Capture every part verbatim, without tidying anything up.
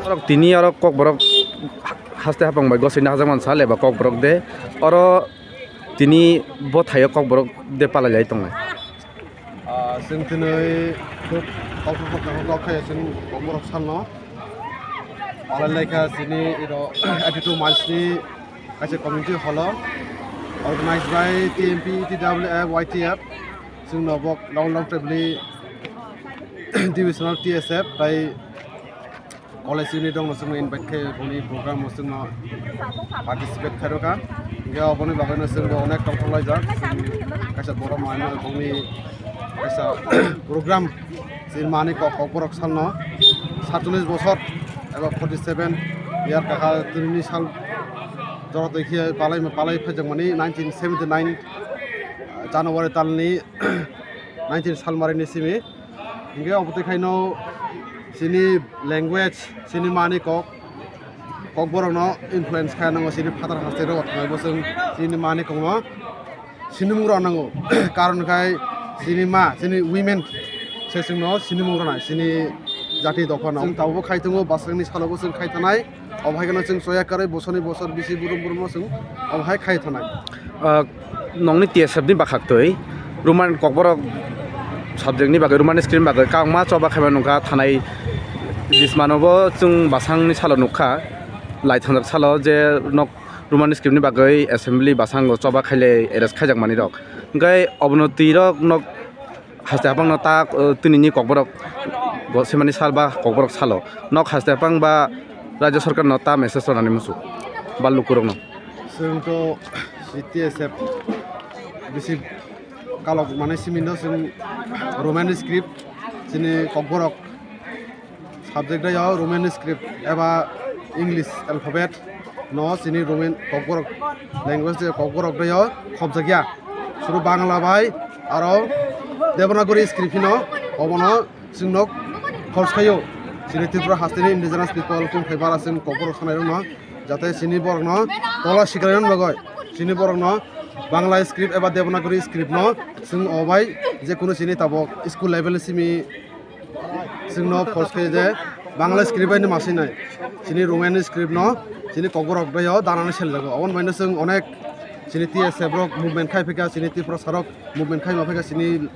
Orok tini oro Kokborok haste hapang bai gosini hajakmani sal eba Kokborok de. Oro tini bo thaio Kokborok de palai lai tongnai. Ah, chwng tini khub kokthok kokthok khe chwng Kokborok salno palai lai kha chini iro eighty two miles ni kaisa community hall o, organized by T M P, T W F, Y T F. Chwngno bo long long family divisional T S F tai college unit rokno chwngno invite khe boni program o chwngno participate khairokha. Hingkhe oboni bagwino chwngbo onek tongthok laijak. Kaisa borok manwi bongni kaisa program chini mani kok, Kokborok salno satchollish bosor eba forty seven year kaha tinini sal jora twi khe palai, palai phaijakmani nineteen seventy nine January talni nineteen salmarini simi. Hingke obo twi khaino chini language, chini mani kok, Kokborokno influence kha nango chini phatar haste rogo thangbai bo chwng chini mani kokno sinimung rw nango. Karon khai chini ma, chini women se chwngno sinimung rwnai chini jati dophano. Chwng tabukbo khai tongo, bwsakni salobo chwng khai thanai. Obo hai kheno chwng choya kwrwi bosoni bosor bisi burum burumno chwng obo hai khai thanai. Ah, nokni T S F ni bwkhaktwi Roman Kokborok subject ni bagwi, Roman script ni bagwi kwbangma choba khaiba nukha thanai. Bismano bo chwng bwsangni salo nukha, lai thangjak salo je nok Roman script ni bagwi assembly bwsango choba khailai arrest khaijak manwi rok. Hwnkhe obono twi rok nok haste hapang no ta, uh, tini ni Kokborok bo semani sal ba Kokborok salo nok haste hapang ba Rajya Sarkar no ta message rwnani muchung ba lukurok no. Chwng to C T S F bisi kalok mane simi no chwng Roman script chini Kokborok subject dai o Roman script eba English alphabet no chini Roman Kokborok language de Kokborok dai o khobjakya. Suru Bangla bai aro Devanagari script hino obono chwngno force khaio. Chini Tripura hasteni indigenous people kung phai bara chwng Kokborok sanai rokno jate chini borokno tola siklai rokno bagwi chini borokno Bangla script eba Devanagari script no chwng obai je kunu chini tabok school level simi chwngno force khe je Bangla script bai no ma sinai. Chini Roman script no chini Kokborok bai o danani seljago. Aboni bai no chwng onek chini T S F rok movement khai phika, chini Tiprasa rok movement khai ma phika, chini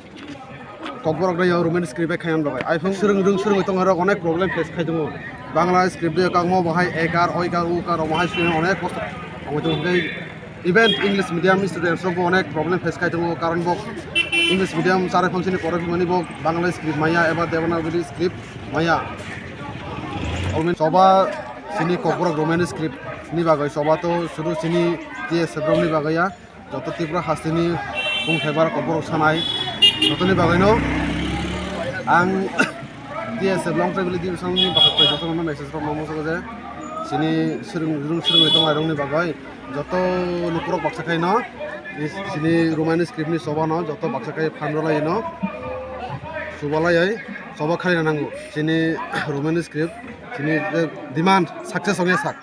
Kokborok bai o Roman script bai khai bagwi. Iphung swrwng rwng swrwngwi tongo rok onek problem face khai tongo. Bangla script bai o kangmo bahai ekar, oikar, ukar, omo hai swrwng onek kosto tongo. Even English medium students rok bo onek problem face khai tongo, karon bo English medium chari phangsini poroi phimani bo Bangla script maya eba Devanagari script maya. Omen choba chini Kokborok Roman script ni bagwi choba to suru chini T S F rok ni bagwi ya, joto Tripura hasteni kung thaibar Kokborok sanai jotoni bagwi no ang T S F long family division ni bagwi joto no message rok no muchungo je chini swrwng rwng swrwngwi tongnai rok ni bagwi. Joto lukurok baksa khaino chini Roman script ni choba no joto baksa khai phan rwlai no chubalai choba khaina nango. Chini Roman script chini je demand success ongya sak.